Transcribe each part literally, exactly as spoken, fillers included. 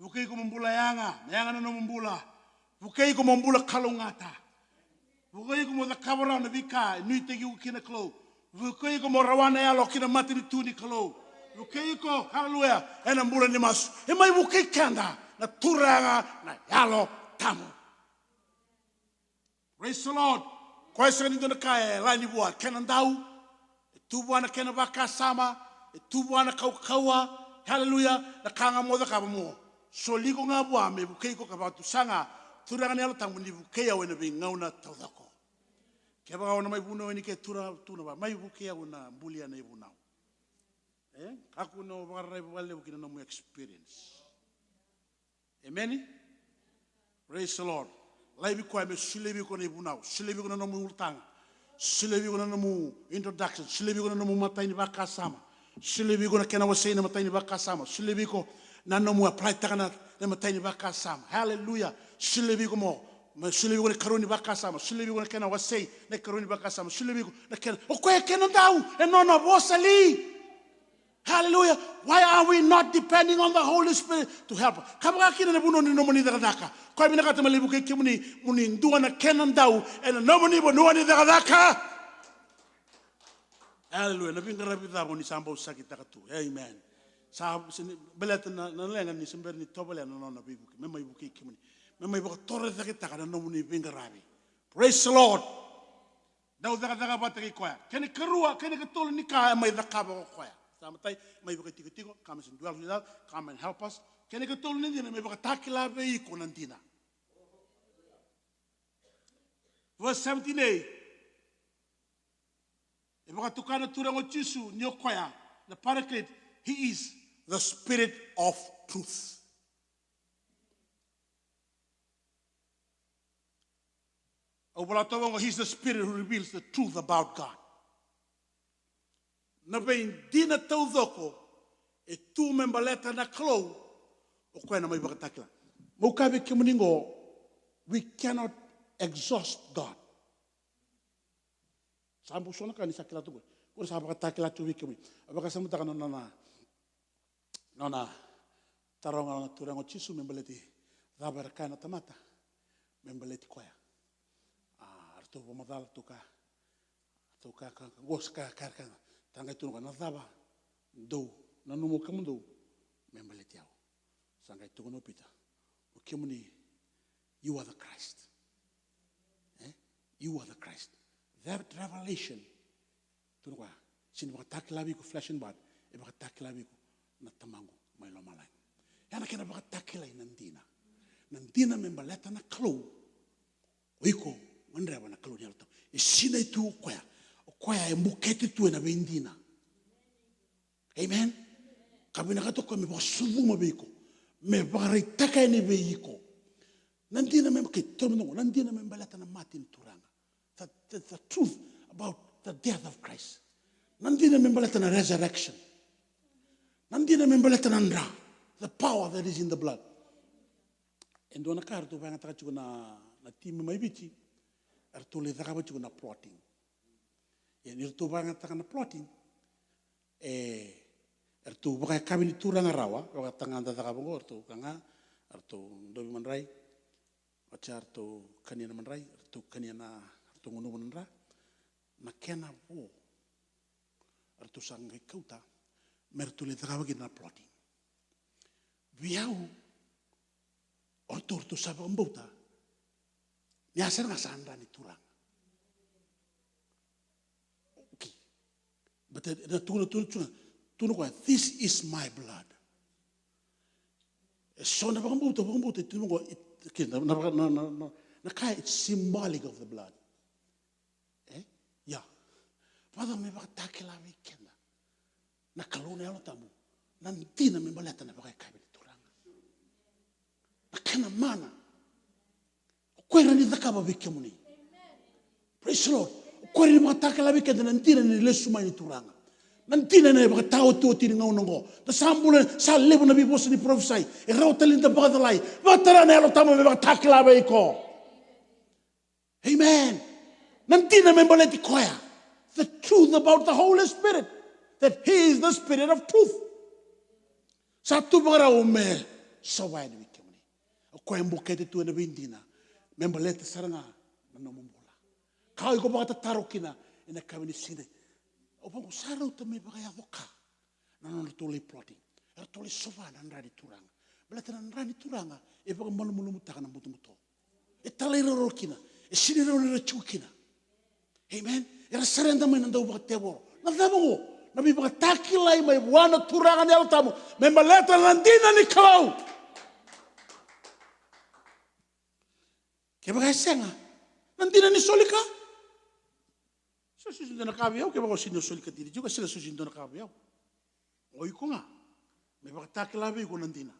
Vukei iko mo bula yaga, na yaga na nomu bula. Vukei iko mo bula kalougata. Vukei iko mo cakava rawa na veika e nuitaki iko kina na Kalou. Vukei iko mo rawa na yalo ki na matanitu ni Kalou. Vukei iko, haleluya, ena bula ni masu. E mai vukei keda na Turaga na Yalo Tabu. Praise the Lord. Koya sega ni dua na ka e lani vua, kena dau, e tu vua na kena vakasama, e tu vua na kaukauwa, haleluya, na ka ga mo cakava mo. Soli iko ga vua me vukei iko ka vakatusa ga, Turaga na Yalo Tabu ni vukei au ena veigauna taucoko. Kevaka o na mai vunau yani ke Turaga, Turaga va, mai vukei au na bulia na ivunau. E? Kakua ni o vakararavi vakalevu ki na nomu experience. Emeni? Praise the Lord. Laivi koya me solia vei iko na ivunau, solia vei iko na nomu ulutaga, solia vei iko na nomu introduction, solia vei iko na nomu imatai ni vakasama, solia vei iko na kena wasei na imatai ni vakasama, solia vei iko na nomu apply taka na, na imatai ni vakasama. Hallelujah. Solia vei iko mo, me solia vei iko na ikarua ni vakasama, solia vei iko na kena wasei na ikarua ni vakasama, solia vei iko na kena, o koya e kena dau, e nona vosa li. Hallelujah. Why are we not depending on the Holy Spirit to help us? Ka vaka kina na vanua ni nomuni cakacaka. Koya vinakata me lai vukei kemuni, mo ni dua na kena dau ena nomuni vanua ni cakacaka. Hallelujah. Na veiqaravi cava ni sa bau sakitaka tu? Amen. Sa, se ni, baleta na, na leqa ni se bera ni tovolea na nona veivuke. Me mai vukei kemuni. Me mai vakatorocaketaka na nomuni veiqaravi. Praise the Lord. Dau cakacaka vata kei koya. Kena ikarua, kena ikatolu ni ka e mai cakava ko koya. Sa matai, mai vakaitikotiko, come and dwell with us, come and help us. Kena ikatolu ni dina, mai vakatakila vei iko na dina. Verse seventeen A. E vakatoka na Turaga o Jisu ni o koya, na Paraclete, he is the Spirit of truth. Au vola toka oqo, he's the Spirit who reveals the truth about God. Na veidina taucoko e tu me baleta na Kalou, o koya na mai vakatakila. Meu kaya vei kemuni oqo, we cannot exhaust God. Sa bau so na ka ni sa kila tu qori. Qori sa vakatakila tu vei kemuni. A vakasamataka na nona, nona taroga na Turaga o Jisu me baleti cava era kaya na tamata me baleti koya. A, ratou vakamacala, ratou kaya, ratou kaya, ka, ka, qo sa kaya, kaya, kaya, taqai tu na koya, na cava dou nanuma o kemudou me baleti au? Sa qai tukuna o Pita, o kemuni, you are the Christ. Eh? You are the Christ. That revelation, tukuna o koya, sega ni vakatakila vei iko flesh and blood, e vakatakila vei iko na Tamaqu mai lomalagi. Ya na kena vakatakilai na dina. Na dina me baleta na Kalou. O iko gadreva na Kalou ni Yalo Tabu. E sinai tu o koya. O koya e bukete tu ena veidina. Amen. Ka vinakata o koya me vakasucuma vei iko, me vakaraitaka yani vei iko. Na dina me, okay, tolu na, na dina me baleta na mate ni Turaga. The, the, the truth about the death of Christ. Na dina me baleta na resurrection. Na dina me baleta na dra. The power that is in the blood. E dua na ka eratou vakayagataka tiko na, na timi mai Viti, eratou lai cakava tiko na plotting. Ia ni ratou vakayagataka na plotting, e, eratou vakayakavi ni turaga rawa, vakatagada cakava oqo, eratou ka ga, eratou dovi madrai, oti ya eratou kania na madrai, eratou kania na, eratou gunuva na dra, na kena vo, eratou sa qai kauta me ratou lai cakava kina na plotting. Vei au, o ratou, ratou sa vakabauta ni a sara ga sa dra ni Turaga. Okay. But e na tukuna, tukuna, tukuna, tukuna o koya, this is my blood. E so na vakabauta, vakabauta e tukuna o koya, it, okay, na, na, na, na, na, na ka, it's symbolic of the blood. E? Ia. Vacava me vakatakila vei keda na Kalou na Yalo Tabu na dina me baleta na vakayakavi ni Turaga? Na kena mana. O koya e rawa ni cakava vei kemuni. Praise the Lord. O koya e rawa ni vakatakila vei keda na dina ni lesu mai ni Turaga. Na dina ena ivakataotioti ni gauna oqo. Da sa bula, sa levu na veivosa ni parofisai. E rawa tale ni da vakacalai. Vakatara na Yalo Tabu me vakatakila vei iko. Amen. Na dina me baleti koya. The truth about the Holy Spirit. That he is the Spirit of truth. Sa tu vakarau me Sova yani vei kemuni. O koya e bukete tu ena veidina me baleta sara ga na nomu bula. Ka o iko vakatataro kina ena yakavi ni siga. O vaqo sa rauta me vakayaco ka na nodratou lai plotting. Eratou lai sova na dra ni Turaga. Baleta na dra ni Turaga e vakamalumalumutaka na butobuto. E talairawarawa kina. E sini rawa ni ra tiko kina. Amen. Era sareda mai na dau vakatevoro. Na cava qo? Na veivakatakilai mai vua na Turaga na Yalo Tabu me baleta na dina ni Kalou. Kevaka e sega, na dina ni soli ka. Sa susi dua na ka vei au, kevaka o sini o soli ka dina tiko, ka sega susi dua na ka vei au. O iko ga me vakatakila vei iko na dina.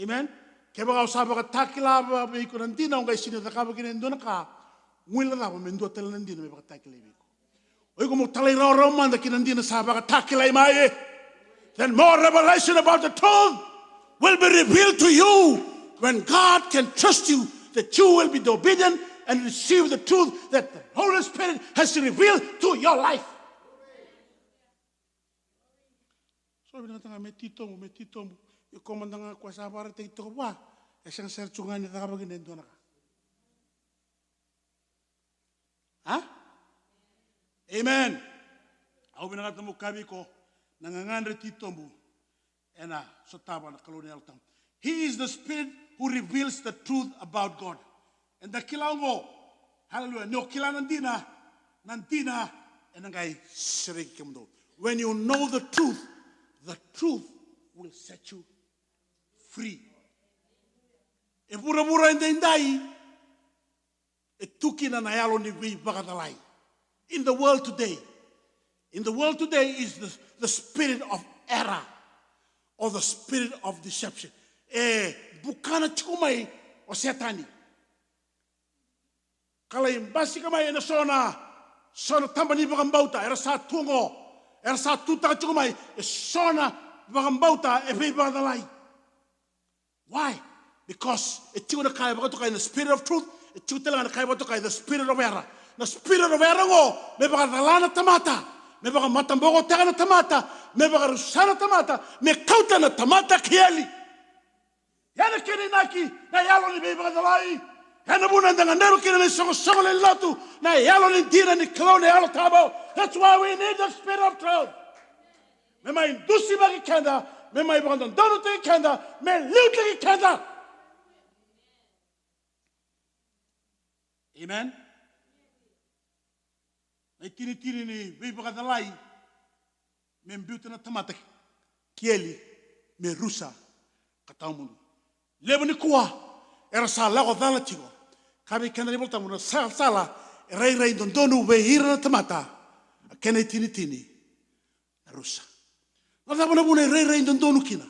Amen. Kevaka o sa vakatakila vei iko na dina, o qai sini cakava kina e dua na ka. Guilecava me dua tale na dina me vakatakilai vei iko. O iko mo talairawarawa mada ki na dina sa vakatakilai mai. Then more revelation about the truth will be revealed to you when God can trust you that you will be obedient and receive the truth that the Holy Spirit has revealed to your life. So vinakata ga me titobu, me titobu. Iko mada ga koya sa vakaraitaki toka vua, e sega sara tu ga ni cakava kina e dua na ka. A? Amen. Au vinakata mo kavi iko na gagadre titobu ena sotava na Kalou na Yalo Tabu. He is the Spirit who reveals the truth about God. Eda kila oqo. Hallelujah. Ni o kila na dina, na dina ena qai sereki kemudou. When you know the truth, the truth will set you free. E vuravura edaidai e tu kina na yalo ni veivakacalai. In the world today, in the world today is the, the spirit of error or the spirit of deception. E bukana tiko mai o Setani. Ka lai basika mai ena so na, so na taba ni vakabauta era sa tu oqo, era sa tutaka tiko mai e so na vakabauta e veivakacalai. Why? Because e tiko na ka e vakatokai na spirit of truth, e tiko tale ga na ka e vakatokai the spirit of error. Na spirit of error oqo me vakacala na tamata, me vakamatabokotaka na tamata, me vakarusa na tamata, me kauta na tamata ki eli. Ia na kena inaki na yalo ni veivakacalai. Ia na vuna eda gadreva kina na isoqosoqo lewe ni lotu na yalo ni dina ni Kalou na Yalo Tabu. That's why we need the spirit of truth. Me mai dusivaki keda, me mai vakadodonutaki keda, me liutaki keda. Amen. Na itinitini ni veivakacalai me biuta na tamata ki eli, me rusa ka tawamudu. Levu nikua era sa lako cala tiko. Ka vei keda na iVolatabu na sala, sala e rairai dodonu vei ira na tamata, a kena itinitini na rusa. Na cava na vuna e rairai dodonu kina?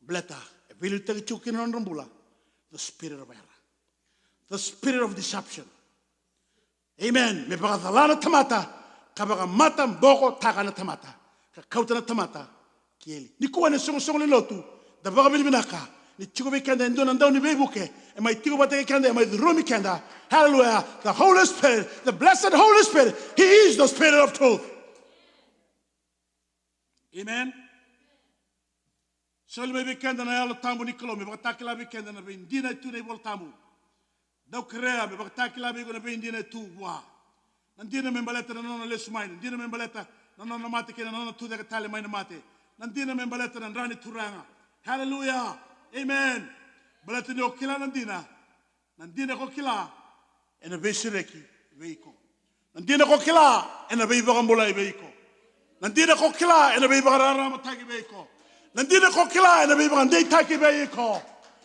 Baleta e veiliutaki tiko kina na nodra bula the spirit of error, the spirit of deception. Amen. Me vakacala na tamata, ka vakamatabokotaka na tamata, ka kauta na tamata ki eli. Nikua na isoqosoqo lewe ni lotu, da vakavinavinaka ni tiko vei keda e dua na dau ni veivuke e mai tiko vata kei keda, e mai curumi keda. Hallelujah. The Holy Spirit, the blessed Holy Spirit, He is the Spirit of truth. Amen. Soli mai vei keda na Yalo Tabu ni Kalou me vakatakila vei keda na veidina e tu ena iVolatabu. Dau kerea me vakatakila vei iko na veidina e tu vua. Na dina me baleta na nona lesu mai, na dina me baleta na nona mate kei na nona tucake tale mai na mate. Na dina me baleta na dra ni Turaga. Hallelujah. Amen. Baleta ni o kila na dina, na dina ko kila ena veisereki vei iko. Na dina ko kila ena veivakabulai vei iko. Na dina ko kila ena veivakararamataki vei iko. Na dina ko kila ena veivakadeitaki vei iko.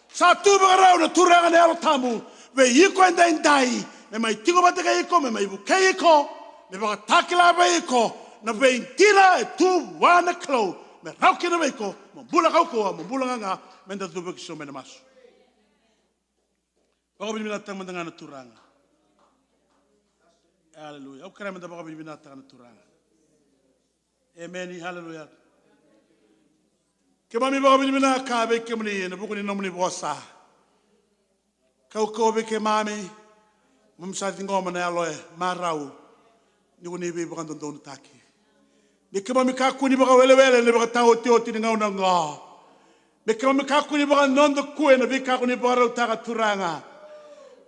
Sa tu vakarau na Turaga na Yalo Tabu vei iko edaidai, me mai tiko vata kei iko, me mai vukei iko, me vakatakila vei iko na veidina e tu vua na Kalou, me rawa kina vei iko mo bula kaukauwa, mo bula gaga. Meda cuva ki so mai na masu. Vakavinavinakataka mada ga na Turaga. Aleluya. Au kerea meda vakavinavinakataka na Turaga. Emeni. Aleluya. Keimami vakavinavinaka vei kemuni ena vuku ni nomuni vosa. Kaukauwa vei keimami, keimami sa ciqoma na yalo e marau ni ko ni veivakadodonutaki. Ni keimami kakua ni vakawelewele ena ivakataotioti ni gauna oqo. Me keimami kakua ni vakanoda kue na veika ko ni vakarautaka, Turaga.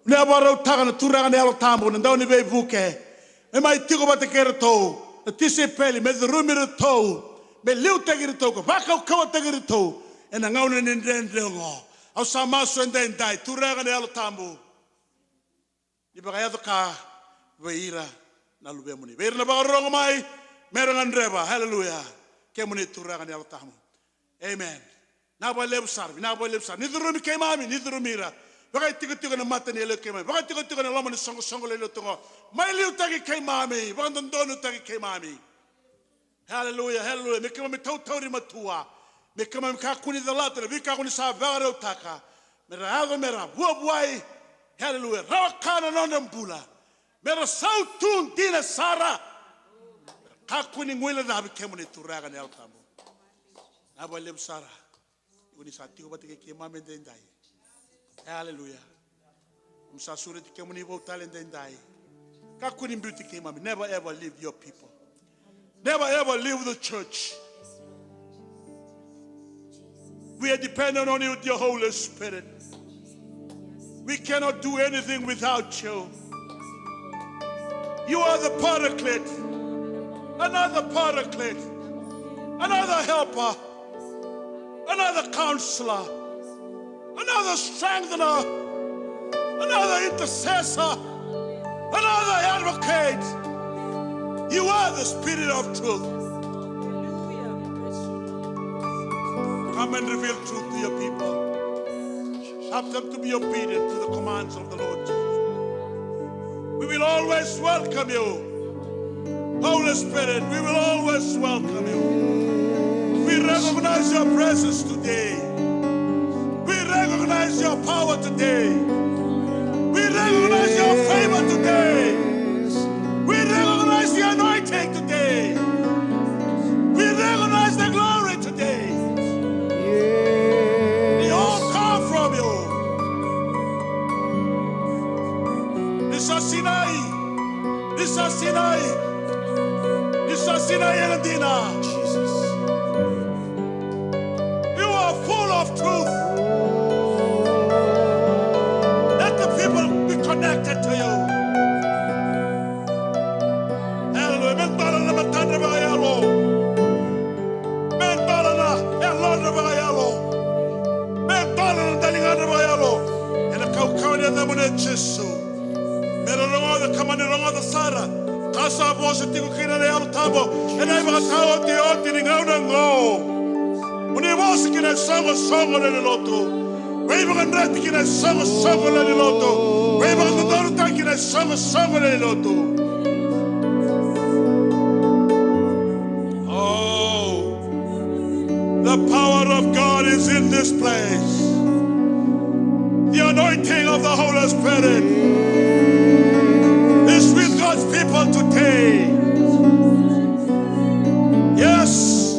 Ni a vakarautaka na Turaga na Yalo Tabu, na Dauniveivuke. Me mai tiko vata kei iratou na tisaipeli, me curumi iratou, me liutaki iratou, ka vakaukauwataki iratou ena gauna ni dredre oqo. Au sa masu edaidai, Turaga na Yalo Tabu, ni vakayaco ka vei ira na luvemuni, vei ira na vakarorogo mai, me ra gadreva. Haleluya. Kemuni Turaga na Yalo Tabu. Amen. Vinaka vakalevu sara, vinaka vakalevu sara. Ni curumi keimami, ni curumi ira. Vakaitikotiko na mata ni yalo i keimami, vakaitikotiko na loma ni soqosoqo lewe ni lotu oqo. Mai liutaki keimami, vakadodonutaki keimami. Haleluya, haleluya. Me keimami tautauri matua, me keimami kakua ni calata na veika ko ni sa vakarautaka, me ra yaco, me ra vuavuai. Haleluya. Rawa ka na nodra bula, me ra sautu dina sara. Kakua ni guilecavi, kemuni Turaga na Yalo Tabu. Vinaka vakalevu sara. Ni ko ni sa tiko vata kei keimami edaidai. Haleluya. Keimami sa sureti kemuni vou tale edaidai. Kakua ni biuti keimami. Never ever leave your people. Never ever leave the church. We are dependent on you, dear Holy Spirit. We cannot do anything without you. You are the paraclete, another paraclete, another helper, another counselor, another strengthener, another intercessor, another advocate. You are the Spirit of truth. Come and reveal truth to your people. Help them to be obedient to the commands of the Lord Jesus. We will always welcome you. Holy Spirit, we will always welcome you. We recognize your presence today. We recognize your power today. We recognize your favor today. We recognize the anointing today. We recognize the glory today. They all come from you. Ni sa sinai, ni sa sinai, ni sa sinai ena dina. Jesus. You are full of truth. Let the people be connected to you. Hallelujah. Me dola na matadra vakayalo. Me dola na yalodra vakayalo. Me dola na daligana vakayalo. Ena kaukauwa ni yacamuni Jisu. Me ra rogoca ka mani rogoca sara. Ka sa vosa tiko kina na Yalo Tabu ena ivakataotioti ni gauna oqo. Mo ni vosa ki na isoqosoqo lewe ni lotu. Veivakadreti ki na isoqosoqo lewe ni lotu. Veivakadodonutaki ki na isoqosoqo lewe ni lotu. Oh, the power of God is in this place. The anointing of the Holy Spirit is with God's people today. Yes,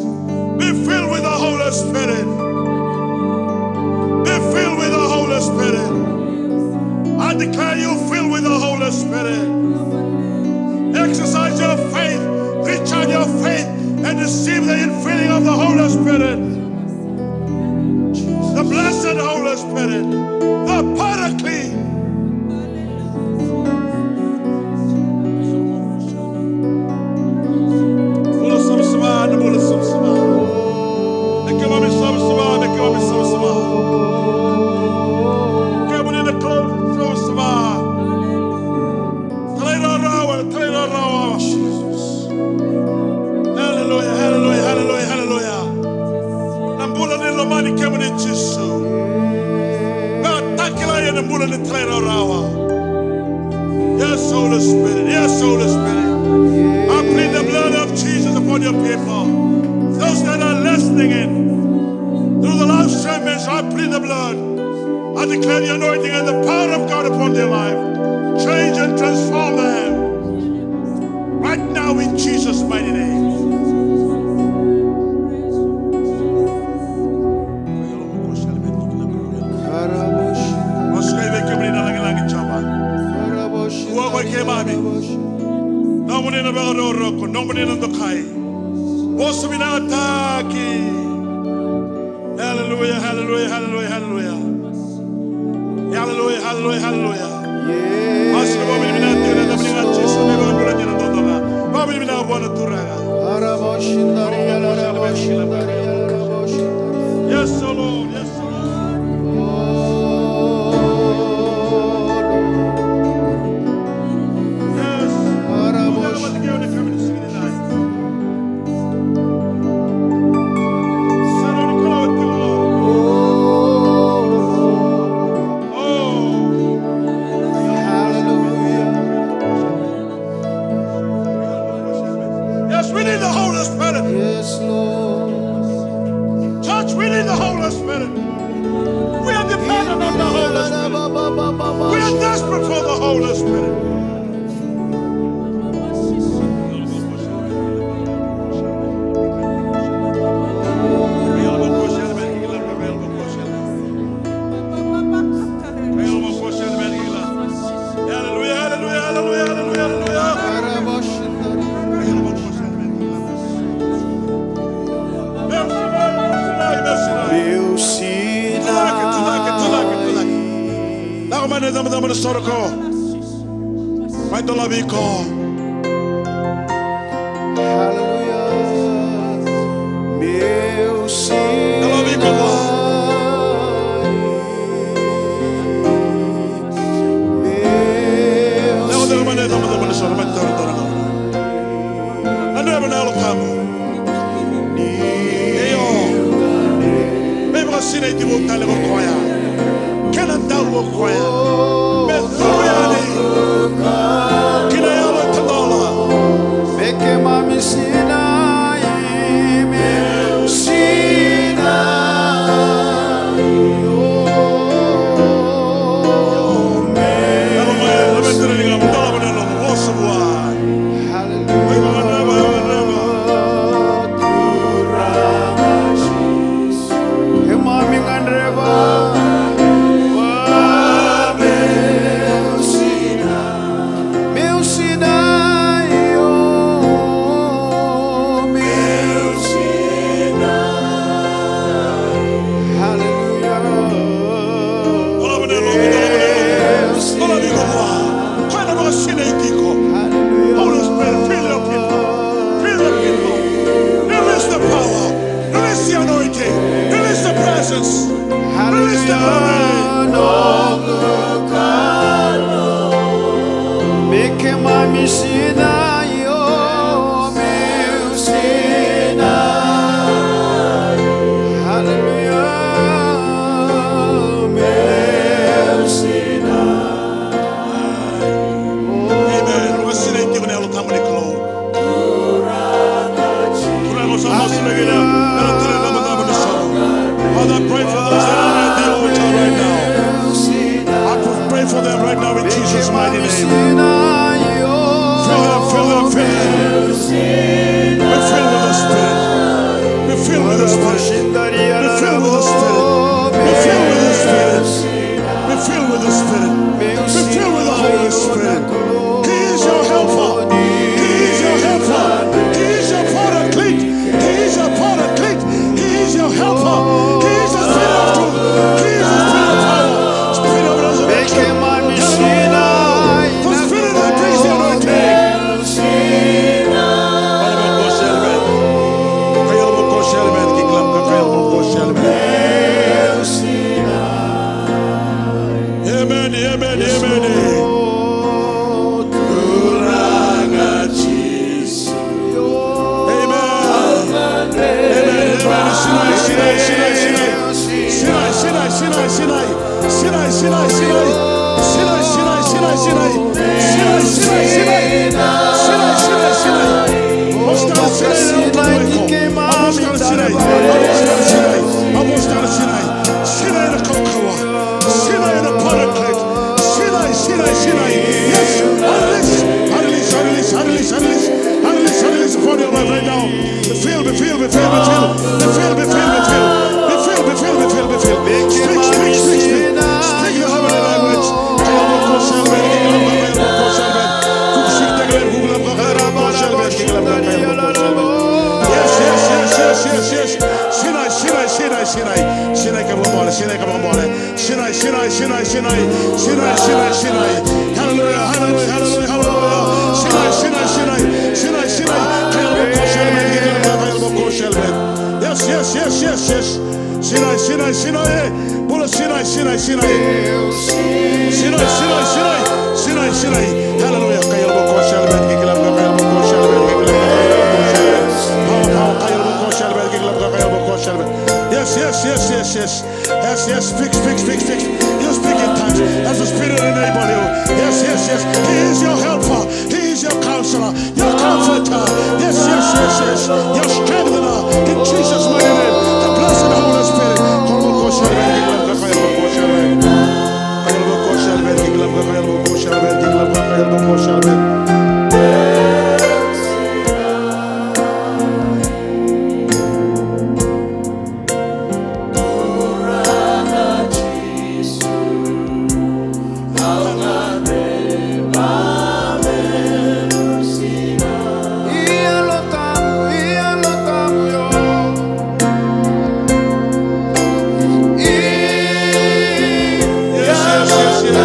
be filled with the Holy Spirit. Be filled with the Holy Spirit. I declare you filled with the Holy Spirit. Exercise your faith, recharge your faith, and receive the infilling of the Holy Spirit. The blessed Holy Spirit, the Paraclete. Bula savasava, na bula savasava. Na keimami savasava, na keimami savasava. Kemuni na Kalou savasava. Talairawarawa, talairawarawa. Hallelujah, hallelujah, hallelujah, hallelujah. Na bula ni lomani kemuni Jisu. Vakatakilai ena bula ni talairawarawa. Yes, Holy Spirit. Yes, Holy Spirit. I plead the blood of Jesus upon your people. Those that are listening in through the live stream, I plead the blood. I declare the anointing and the power of God upon their life. Change and transform them. Right now in Jesus' mighty name. Voskai vei kemuni na lagilagi Jiova. Ua vei keimami. Nomuni na vakarokoroko, nomuni na dokai. Vosa vinakataki. Hallelujah, hallelujah. Hallelujah, hallelujah, hallelujah. Hallelujah, hallelujah, hallelujah. Yes. Masu, vakavinavinaka tiko ena yacamuni ga Jisu, ni vakabula dina totoka. Vakavinavinaka vua na Turaga. Yes, O Lord, yes, O Lord. Yes. Yes, we need the Holy Spirit. Yes, Lord. Church, we need the Holy Spirit. We are dependent on the Holy Spirit. We are desperate for the Holy Spirit. Hallelujah, hallelujah, hallelujah, hallelujah, hallelujah. Meu sinai. Meu sinai. Meu sinai. Tucake, tucake, tucake, tucake. Lako mai na icabocabo ni soro qo. Mai dolavi iko. Hallelujah. Meu sinai. Dolavi iko vua. Meu sinai. Lako mai na icabocabo ni soro, mai dolavi iko. Gadreva na Yalo Tabu. Io. Me vakasinaiti vou tale ko koya. Kena dau ko koya. Me curu yani ki na yalo tadola. Me keimami sinai, meu sinai. Io, meu sinai. Hallelujah. Keimami gadreva. Meu sinai, meu sinai, io, meu sinai. Hallelujah. Meu sinai. Holy Spirit, fill your people. Fill your people. Release the power. Release the anointing. Release the presence. Release the glory. Me keimami sinai, io, meu sinai. Hallelujah. Meu sinai. Amen. Vakasinaiti iko na Yalo Tabu ni Kalou. Turaga, au sa masu vei ira era tiko ena icabocabo ni soro. Father, I pray for those that are at the altar right now. I pray for them right now in Jesus' mighty name. Fill them, fill them, fill them. Be filled with the Spirit. Be filled with the Spirit. Be filled with the Spirit. Be filled with the Spirit. Be filled with the Spirit. Be filled with the Holy Spirit. He is your helper. He is your helper. He is your paraclete. He is your paraclete. He is your helper. He is the Spirit of truth. He is the Spirit of power. Spirit of resurrection. The Spirit that brings the anointing. Amen, amen, amen. Turaga Jisu. Amen. Amen, amen. Sinai, sinai, sinai, sinai. Sinai, sinai, sinai, sinai. Sinai, sinai, sinai, sinai. Sinai, sinai, sinai, sinai. Sinai, sinai, sinai. Sinai, sinai, sinai. Apostolu Sinai, Apostolu Sinai. Apostolu Sinai. Apostolu Sinai. Sinai na kaukauwa. Sinai na paraclete. Sinai, sinai, sinai. Yes. Unleash, unleash, unleash, unleash, unleash. Unleash, unleash upon your life right now. Be filled, be filled, be filled, be filled. Be filled, be filled, be filled. Be filled, be filled, be filled, be filled. Speak, speak, speak, speak. Speak the heavenly language. Yes, yes, yes, yes, yes, yes. Sinai, sinai, sinai, sinai. Sinai. Sinai, Sinai, Sinai, Sinai. Sinai, Sinai, Sinai. Hallelujah, hallelujah, hallelujah, hallelujah. Sinai, Sinai, Sinai. Sinai, Sinai. Kaya lavo kosa, kaya lavo kosa. Yes, yes, yes, yes, yes. Sinai, Sinai, Sinai. Bula Sinai, Sinai, Sinai. Sinai, Sinai, Sinai. Sinai, Sinai. Hallelujah. Kaya lavo kosa, kaya lavo kosa. Power, power. Kaya lavo kosa, kaya lavo kosa. Yes, yes, yes, yes, yes. Yes, yes, speak, speak, speak, speak. You speak in tongues as the Spirit enable you. Yes, yes, yes. He is your helper. He is your counselor, your comforter. Yes, yes, yes, yes. Your strengthener. In Jesus' mighty name. The blessed Holy Spirit. Yes, yes, yes, yes.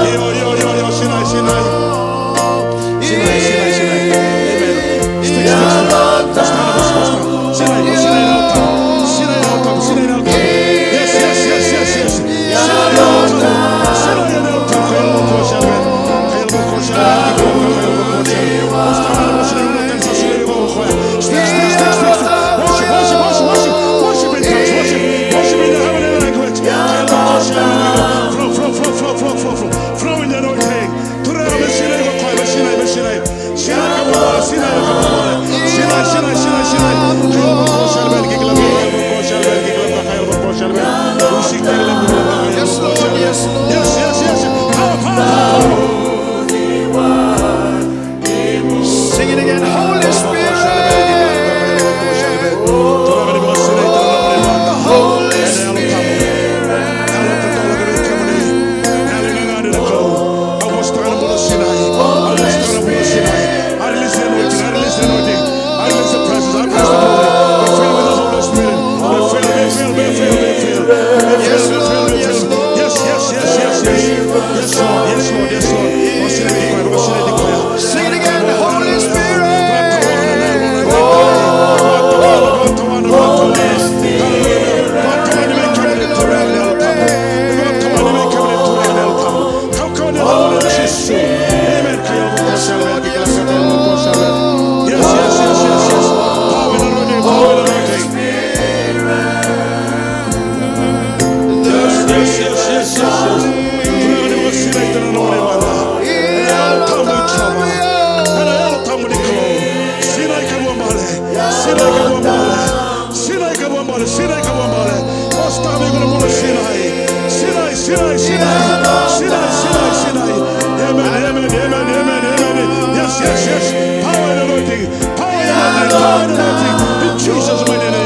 Io, io, io, io, Sinai, Sinai. Sinai, Sinai, Sinai. Amen. Speak, speak, speak. Sinai, Sinai, Sinai. Sinai, Sinai. Yes, yes, yes, yes, yes. Speak, speak, speak, speak. Worship, worship, worship, worship. Worship in tongues, worship. Worship in the heavenly language. Flow, flow, flow, flow, flow, flow. Flow in the anointing. Turaga, me sinai ko koya, me sinai, me sinai. Sinai ka bubale, sinai ka bubale. Sinai, sinai, sinai, sinai. Yes, Lord, yes, Lord. Yes, yes, yes. Power, power, power, power. Sing it again, Holy Spirit. Oh, Holy Spirit. Yes, Lord, yes, Lord. Yes, yes, yes, yes, yes. Yes, Lord, yes, Lord, yes, Lord. Sing it again, Holy Spirit. Oh, Holy Spirit. Amen. Yes, yes, yes, yes, yes. Power in the anointing, power in the anointing. Yes, yes, yes, yes, yes, yes. Turaga, ni vakasinaita na nomuni vale. Ena Yalo Tabu ni Kalou. Ena Yalo Tabu ni Kalou. Sinai ka vuabale. Sinai ka vuabale. Sinai ka vuabale. Sinai ka vuabale. Vosataka vei iko na bula Sinai. Sinai, Sinai, Sinai. Sinai, Sinai, Sinai. Amen, amen, amen, amen, amen. Yes, yes, yes. Power in the anointing. Power in the anointing. Power in the anointing. In Jesus' mighty name.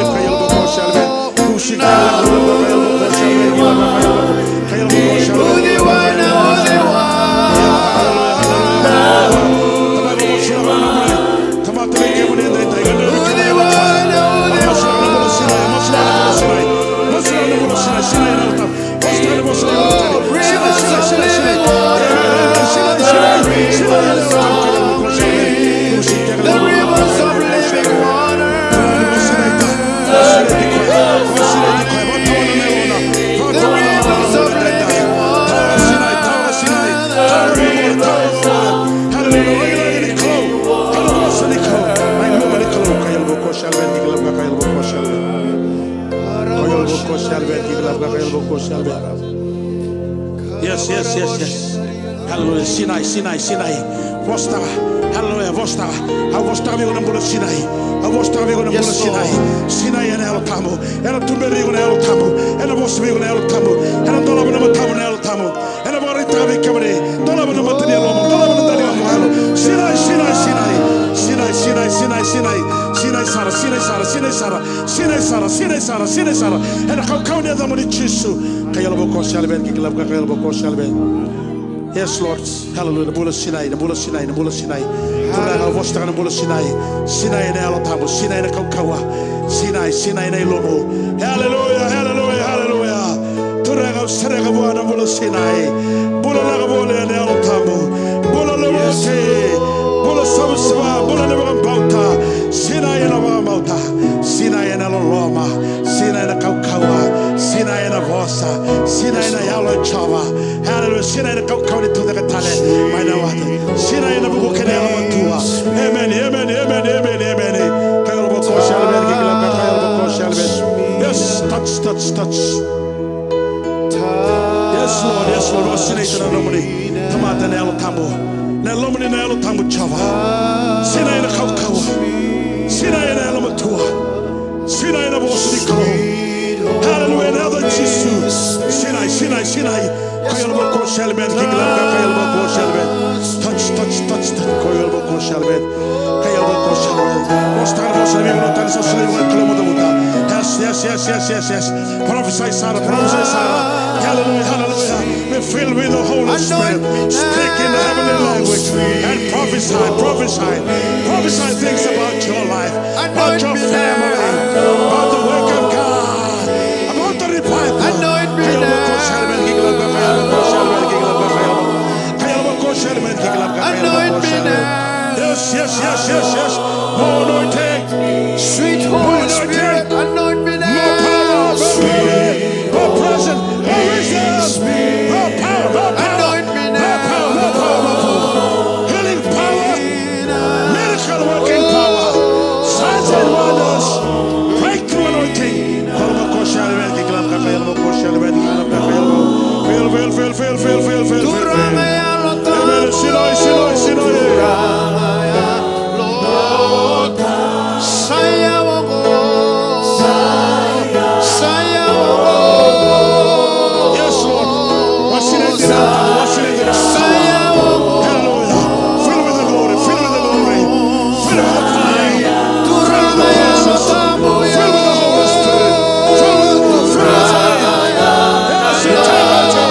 The rivers of living water. The rivers of living water. Yes, yes, yes, yes. Hallelujah. Sinai, Sinai, Sinai. Vosataka. Hallelujah. Vosataka. Au vosataka vei iko na bula Sinai. Au vosataka vei iko na bula Sinai. Sinai ena Yalo Tabu. Ena tuberi iko na Yalo Tabu. Ena vosa vei iko na Yalo Tabu. Ena dolava na matamu na Yalo Tabu. Ena vakaraitaka vei kemuni. Dolava na mata ni yalomu. Dolava na daligamu. Sinai, Sinai, Sinai. Sinai, Sinai, Sinai, Sinai. Sinai sara, Sinai sara, Sinai sara. Sinai sara, Sinai sara, Sinai sara. Ena kaukauwa ni yacamuni Jisu. Ka yalo vakaosi yalo vei, ki lavo ka yalo vakaosi yalo vei. Yes, Lord. Hallelujah. Na bula Sinai, na bula Sinai, na bula Sinai. Turaga, au vosataka na bula Sinai. Sinai ena Yalo Tabu, Sinai ena kaukauwa. Sinai, Sinai ena ilomu. Hallelujah, hallelujah, hallelujah. Turaga, Sereka vua na bula Sinai. Bula lako voli ena Yalo Tabu. Bula lumuti. Bula savasava. Bula ni vakabauta. Sinai ena vakabauta. Sinai ena loloma. Sinai ena kaukauwa. Sinai ena vosa. Sinai ena Yalo i Jiova. Haleluya. Sinai ena kaukauwa ni tucake tale mai na wata. Sinai ena vuku kei na yalomatua. Emeni, emeni, emeni, emeni, emeni. Kaiyalovakosea, emeni, kikilaka, kaiyalovakosea, emeni. Yes, touch, touch, touch. Yes, Lord, yes, Lord. Vakasinaita na nomuni tamata ena Yalo Tabu. Na lomani na Yalo Tabu, Jiova. Sinai ena kaukauwa. Sinai ena yalomatua. Sinai ena vosa ni Kalou. Haleluya, ena yaca i Jisu. Sinai, Sinai, Sinai. Kaiyalovakosea, emeni, kikilaka, kaiyalovakosea, emeni. Touch, touch, touch, touch. Kaiyalovakosea, emeni. Kaiyalovakosea, emeni. Vosa tale, vosa ni veivanua tani sa solia vua na Kalou mudamuda. Yes, yes, yes, yes, yes, yes. Prophesy sara, prophesy sara. Hallelujah, hallelujah. Be filled with the Holy Spirit. Speak in the heavenly language and prophesy, prophesy. Prophesy things about your life, about your family, about the work of God, about the revival. Anoint me now. Anoint me now. Yes, yes, yes, yes, yes. More anointing. Sweet Holy Spirit, anoint me now. More power, more glory, more presence, more wisdom, more power, more power, anoint me now. More power, more power, more power. Healing power, miracle working power, signs and wonders, breakthrough anointing. Fill, fill, fill, fill, fill, fill, fill. Amen. Sinai, Sinai, Sinai. Yes, Lord. Wasinaiti na Yalo Tabu, wasinaiti na Yalo Tabu. Hallelujah. Fill with the glory, fill with the glory. Fill with the fire. Fill with the presence. Fill with the Holy Spirit. Fill with the, fill with the fire. Yes, eternity.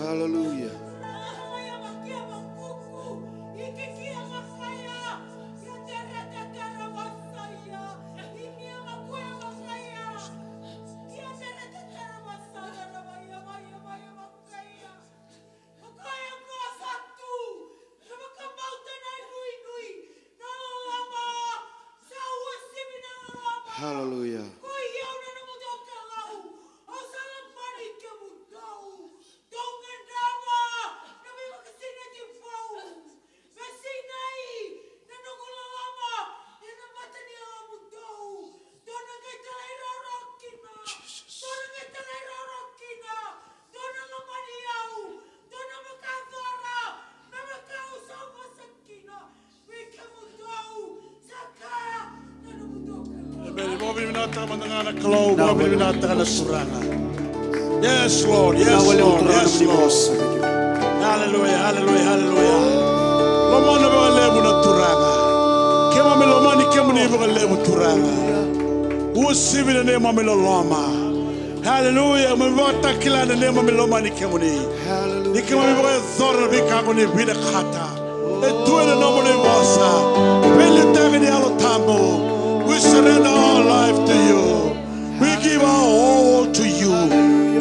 Hallelujah. Hallelujah. Amen. Vakavinavinakataka mada ga na Kalou, vakavinavinakataka na Turaga. Yes, Lord. Yes, Lord. Yes, Lord. Hallelujah, hallelujah, hallelujah. Lomana vakalevu na Turaga. Keimami lomani kemuni vakalevu, Turaga. Uasivi na neimami loloma. Hallelujah. Keimami vakatakila na neimami lomani kemuni. Ni keimami vakayacora na veika ko ni vinakata. E tu ena nomuni vosa. Veiliutaki ni Yalo Tabu. We surrender our life to you. We give our all to you.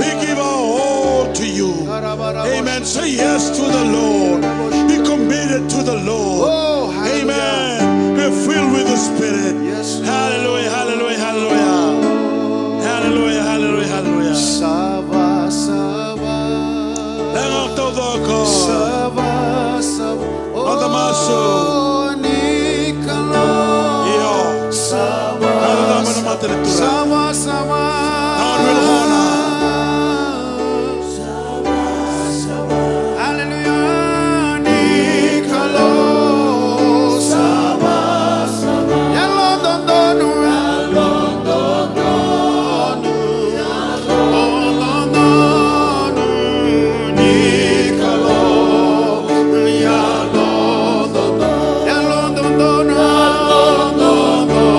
We give our all to you. Amen. Say yes to the Lord. Be committed to the Lord. Amen. Be filled with the Spirit. Hallelujah, hallelujah, hallelujah. Hallelujah, hallelujah, hallelujah. Sava, sava. Leqa taucoko. Sava, sava. Mada masu. Ni Kalou. Io. Sava. Ka na mata ni Turaga. Sava, sava. Ka na mata ni Turaga. Hallelujah, ni Kalou. Sava, sava. Yalododonu. Yalododonu. Yalododonu, ni Kalou. Yalododonu. Yalododonu. Yalododonu.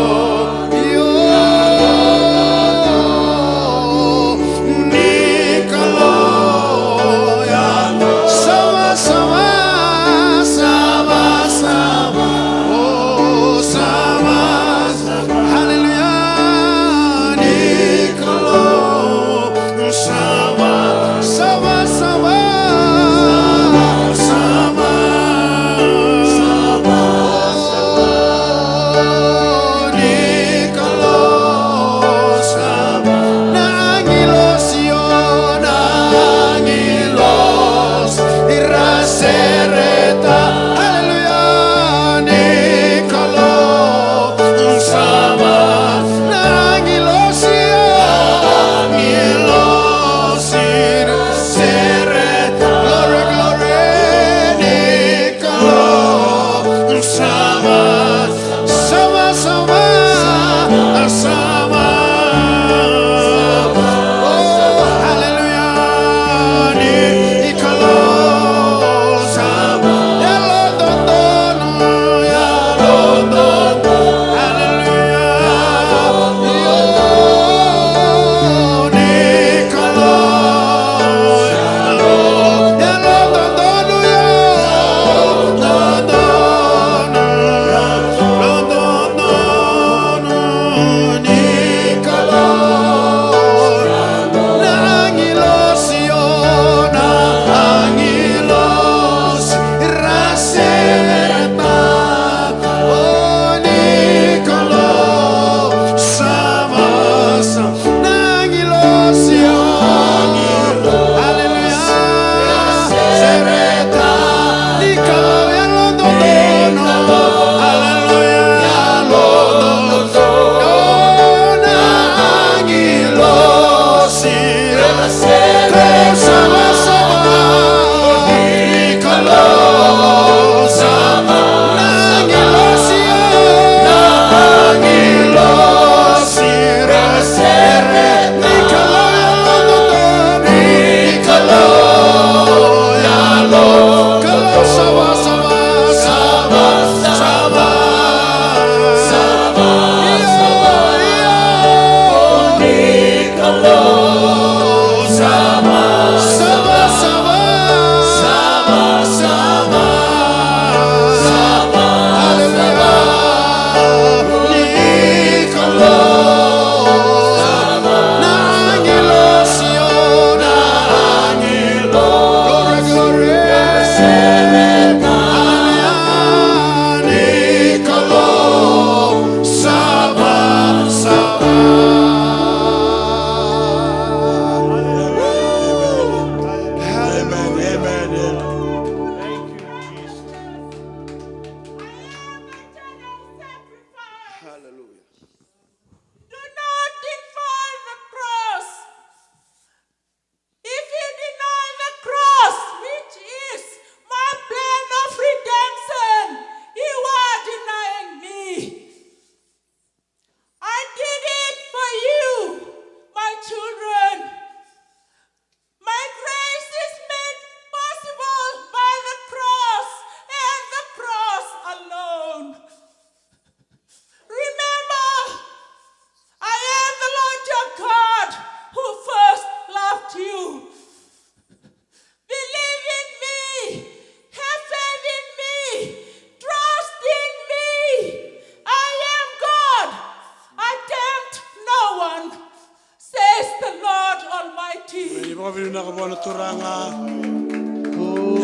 Turaga.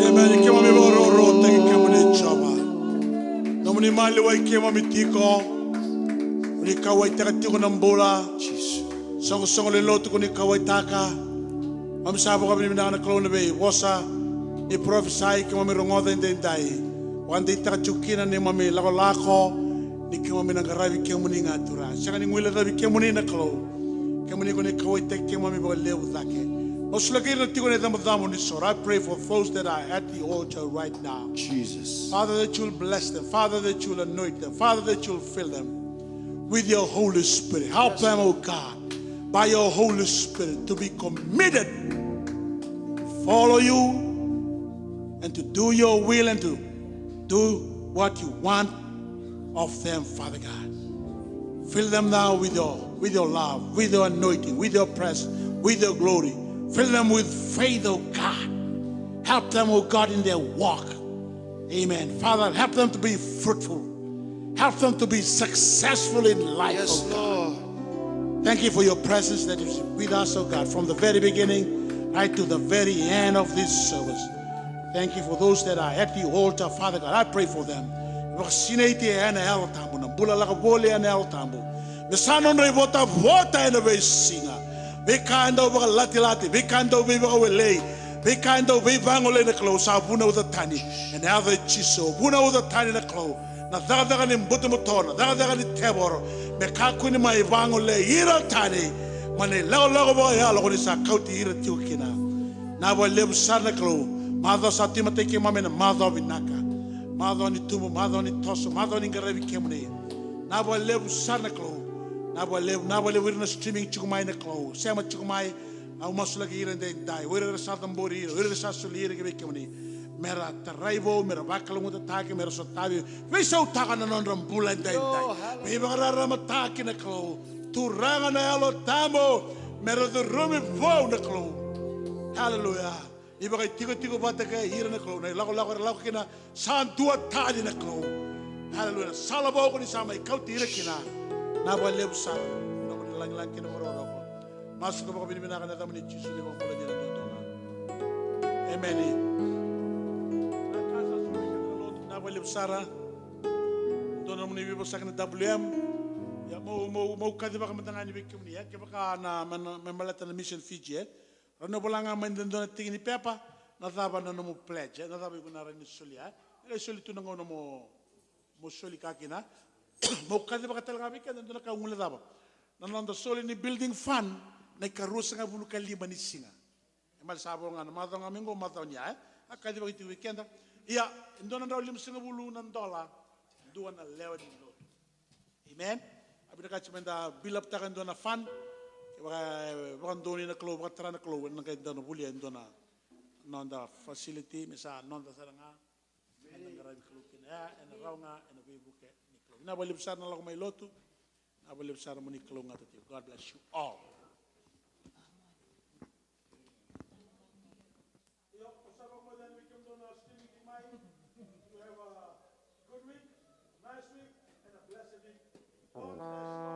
Emeni. Keimami vakarokorokotaki kemuni Jiova. Nomuni maliwai keimami tiko. Ni kauwaitaka tiko na bula. Soqosoqo lewe ni lotu ko ni kauwaitaka. Keimami sa vakavinavinaka na Kalou na veivosa ni parofisai keimami rogoca edaidai. Vakadeitaka tiko kina neimami lakolako ni keimami na qaravi kemuni ga Turaga. Sega ni guilecavi kemuni na Kalou. Kemuni ko ni kauwaitaki keimami vakalevu cake. Masulaki ira na tiko na icabocabo ni soro. I pray for those that are at the altar right now. Jesus. Father, that you'll bless them. Father, that you'll anoint them. Father, that you'll fill them with your Holy Spirit. Help them, oh God, by your Holy Spirit to be committed to follow you and to do your will and to do what you want of them, Father God. Fill them now with your, with your love, with your anointing, with your presence, with your glory. Fill them with faith, oh God. Help them, oh God, in their walk. Amen. Father, help them to be fruitful. Help them to be successful in life, oh God. Lord. Thank you for your presence that is with us, oh God, from the very beginning right to the very end of this service. Thank you for those that are at the altar, Father God. I pray for them. Vakasinaiti ena Yalo Tabu, na bula lako voli ena Yalo Tabu. Me sa nodra ivotavota ena veisiga. Veika e dau vakalatilati, veika e dau veivakawelei, veika e dau veivagolei na Kalou, sa vunauca tani. Ena yaca i Jisu, vunauca tani na Kalou. Na cakacaka ni butobuto, na cakacaka ni tevoro, me kakua ni mai vagolei ira tani mai na ilakolako vakayalo ko ni sa kauti ira tiko kina. Vinaka vakalevu sara na Kalou. Macawa sa tu e matai keimami ena macawa vinaka. Macawa ni tubu, macawa ni toso, macawa ni qaravi kemuni. Vinaka vakalevu sara na Kalou. Vinaka vakalevu, vinaka vakalevu ira na streaming tiko mai na Kalou. Sema tiko mai, au masulaki ira edaidai. O ira era sa cabori ira, o ira era sa soli ira ki vei kemuni. Me ra tarai vou, me ra vakalougatataki, me ra sotavi. Veisautaka na nodra bula edaidai. Veivakararamataki na Kalou. Turaga na Yalo Tabu, me ra curumi vou na Kalou. Haleluya. Ni vakaitikotiko vata kei ira na Kalou, na ilakolako era lako kina sa dua tani na Kalou. Haleluya. Na sala vou ko ni sa mai kauti ira kina. Vinaka vakalevu sara. Vinaka ni lagilagi kei na vakarokoroko. Masu ka vakavinavinaka ena yacamuni Jisu ni vakabula ni na dodonu. Emeni. Vinaka vakalevu sara. Dua na nomuni veivosaki na W M. Ia, mo, mo, mo kacivaka mada ga yani vei kemuni, e? Kevaka na, me, me baleta na Mission Fiji, e? Rawa ni vola ga mai e dua na tiki ni pepa, na cava na nomu pledge, e? Na cava iko na rawa ni solia, e? Ni qai soli tu na gauna mo, mo soli ka kina. Mo kacivaka tale ga vei keda e dua na ka guilecava. Na noda soli ni building fund, na ikaruasagavulu ka lima ni siga. E male sa vo ga na macawa ga mai qo, macawa ni ya, e? A kacivaki tiko vei keda. Ia, e dua na drau limasagavulu na dola, dua na lewe ni lotu. Amen. A vinakati meda build up taka e dua na fund. Ke vaka, e, vakadonui na Kalou, vakatara na Kalou, ena qai dau na volia e dua na noda facility, me sa noda sara ga. Ena qaravi Kalou kina, e, ena rawa ga, ena veivuke ni Kalou. Vinaka vakalevu sara na lako mai lotu. Vinaka vakalevu sara mo ni kalougata tiko. God bless you all. Io, o sa vakabauta yani vei kemudou na streaming tiko mai. You have a good week, nice week, and a blessed week. God bless you.